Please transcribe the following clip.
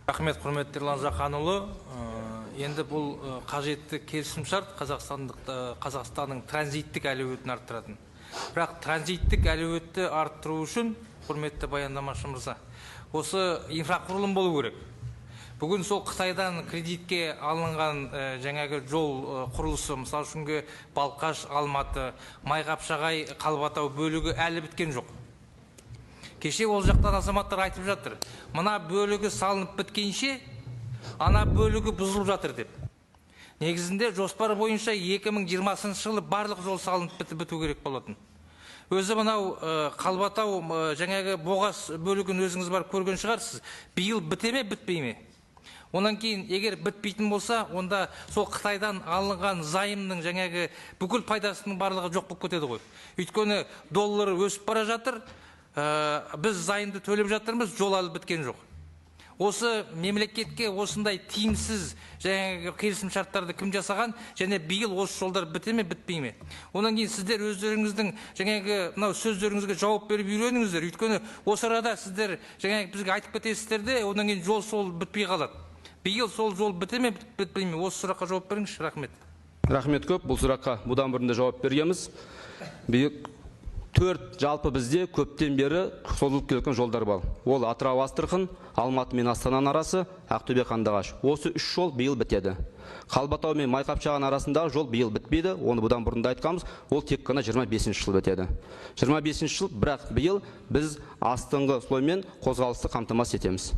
Рахмет, құрметті Ерлан Жақанұлы. Енді бұл қажетті келісімшарт Қазақстанның транзиттік әлеуетін арттыратын. Бірақ транзиттік әлеуетті арттыру үшін, құрметті баяндамашы мырза, осы инфрақұрылым болу керек. Бүгін сол Қытайдан кредитке алынған жаңағы жол құрылысы, мысалы үшін, Балқаш, Алматы, Майқапшағай, Қалбатау бөлігі әлі біткен жоқ. Кеше ол жақтан азаматтар айтып жатыр: мына бөлігі салынып біткенше, ана бөлігі бұзылып жатыр деп. Негізінде жоспар бойынша 2020 жылы барлық жол салынып біту керек болатын. Өзі мынау Қалбатау, жаңағы Боғас бөлігін өзіңіз барып көрген шығарсыз. Биыл біте ме, бітпей ме? Онан кейін, егер бітпейтін болса, онда сол Қытайдан алынған займның жаңағы бүкіл пайдасының барлығы жоқ болып кетеді ғой. Өйткені доллар өсіп бара жатыр, біз займды төлеп жатырмыз, жол әлі біткен жоқ. Осы мемлекетке осындай тиімсіз жаңағы келісімшарттарды кім жасаған және биыл осы жолдар біте ме, бітпей ме? Одан кейін сіздер өздеріңіздің жаңағы мынау сөздеріңізге жауап беріп үйреніңіздер. Өйткені осы арада сіздер жаңағы бізге айтып кетесіздер де, одан кейін жол сол бітпей қалады. Биыл сол жол біте ме, бітпей ме? Осы сұраққа жауап беріңізші. Рахмет. Рахмет көп. Бұл сұраққа бұдан бұрын да жауап бергенбіз. Биыл төрт, жалпы бізде көптен бері созылып келе жатқан жолдар бар. Ол Атырау, Астрахань, Алматы мен Астананың арасы, Ақтөбе, Қандыағаш. Осы үш жол биыл бітеді. Қалбатау мен Майқапшаған арасындағы жол биыл бітпейді, оны бұдан бұрын да айтқанбыз, ол тек қана 25 жыл бітеді. 25 жыл, бірақ биыл біз астыңғы слоймен қозғалысты қамтамасыз етеміз.